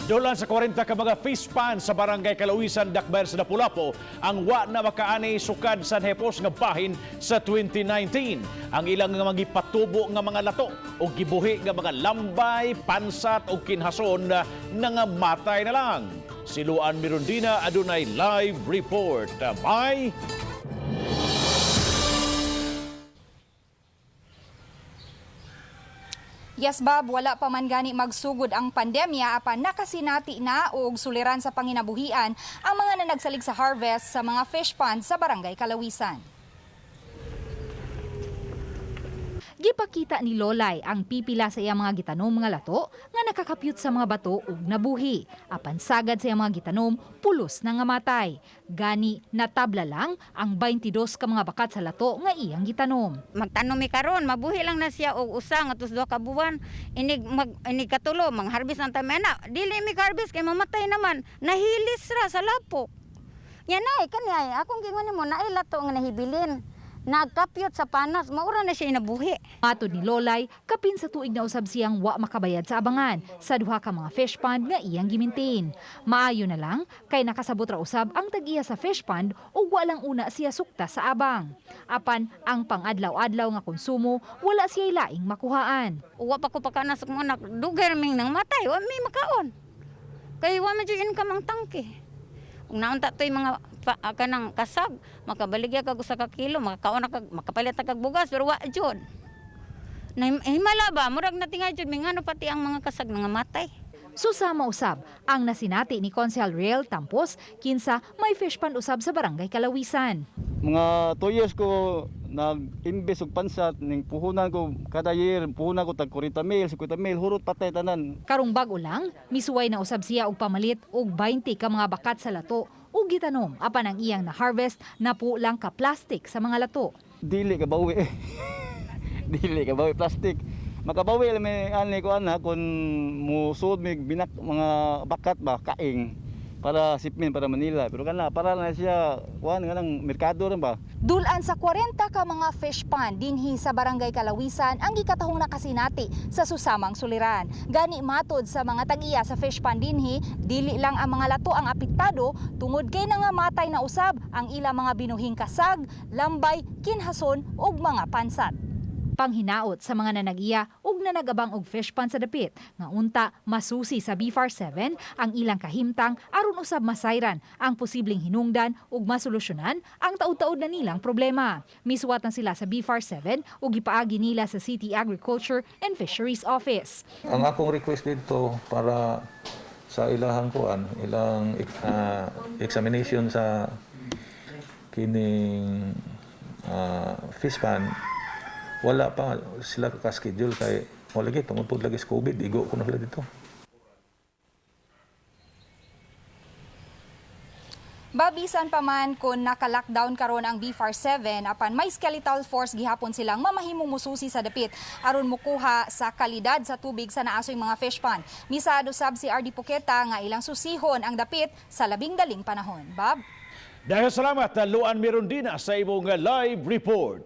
Dul-an sa 40 ka mga fish pond sa Barangay Calawisan, Dakbayan sa Lapu-Lapu ang wa na makaani sukad sa hepos nga bahin sa 2019. Ang ilang nga mga gipatubo nga mga lato o gibuhi nga mga lambay, pansat o kinhason na nangamatay na lang. Si Luan Mirundina adunay live report. May Yes, Bob, wala pa man gani magsugod ang pandemya apan nakasinati na og suliran sa panginabuhian ang mga nanagsalig sa harvest sa mga fish pond sa Barangay Calawisan. Gipakita ni Lolay ang pipila sa iyang mga gitanom nga lato nga nakakapyut sa mga bato ug nabuhi. Apan sagad sa iyang mga gitanom, pulos na nga matay. Gani natabla lang ang 22 ka mga bakat sa lato nga iyang gitanom. Magtanom mi karon, mabuhi lang na siya og usa ngadto sa 2 ka buwan. Inig mag inig katulo, mangharvest ang tami ana. Dili mi harvest kay mamatay naman. Nahilis ra sa lapok. Yan ay kani ay akong gingon nimo, naay lato nga nahibilin. Nagkapyot sa panas, maura na siya inabuhi. Matod ni Lolay, kapin sa tuig na usab siyang wa makabayad sa abangan sa duha ka mga fish pond nga iyang gimintain. Maayo na lang kay nakasabot ra usab ang tag-iya sa fish pond ug walang una siya sukta sa abang. Apan ang pangadlaw-adlaw nga konsumo, wala siya laing makuhaan. Uwa pa ko pakanas akong anak, dugay ra ming nang matay, wa mi makaon. Kay wa man jud income ang tangke. Ug naunta to'y mga kanang kasag, makabaligya kag 1 ka kilo, makakaon na kag, makapalit na kag bugas, pero wa jud. Na himala ba, murag natingay jud mingano pati ang mga kasag nga matay. Susama usab ang nasinati ni Konsehal Riel Tampos, kinsa may fish pond usab sa Barangay Calawisan. Mga 2 years ko nag-invest og pansat ning puhunan ko kada year, puhunan ko tag 40 mil, 50 mil, hurot patay tanan. Karong bag-o lang, misuway na usab siya og pamalit og 20 ka mga bakat sa lato ug gitanom apan ang iyang na-harvest napo lang ka plastic sa mga lato. Dili ka bawi. Dili ka bawi plastic. Makabawi lang may ani ko ana kung musuod mig binak mga bakat ba kaing para shipment para Manila, pero kana para na siya kuan nga lang merkado rin ba. Dulan sa 40 ka mga fish pond dinhi sa Barangay Calawisan ang gikatahong nakasinati sa susamang suliran. Gani matod sa mga tag-iya sa fish pond dinhi, dili lang ang mga lato ang apektado tungod kay nangamatay na usab ang ilang mga binuhing kasag, lambay, kinhason ug mga pansat. Panghinaot sa mga nanag-iya ug nanagabang og fish pond sa dapit nga unta masusi sa BFAR 7 ang ilang kahimtang aron usab masayran ang posibleng hinungdan ug masolusyonan ang taud-taud na nilang problema. Misuwat na sila sa BFAR 7 ug gipaagi nila sa City Agriculture and Fisheries Office. Ang akong request dito para sa ilahang kuan, ilang examination sa kining fish pan, wala pa sila ka-schedule kay wala lagi tungod pud lagi sa COVID, igo ko na sila dito. Babisan pa man kung naka-lockdown karon ang BFAR 7, apan may skeletal force gihapon silang mamahimong mususi sa dapit aron mukuha sa kalidad sa tubig sa naasoy mga fish pond. Misado sab si RD Puketa nga ilang susihon ang dapit sa labing daling panahon. Bob? Dahil salamat, Luan Mirundina, sa imong live report.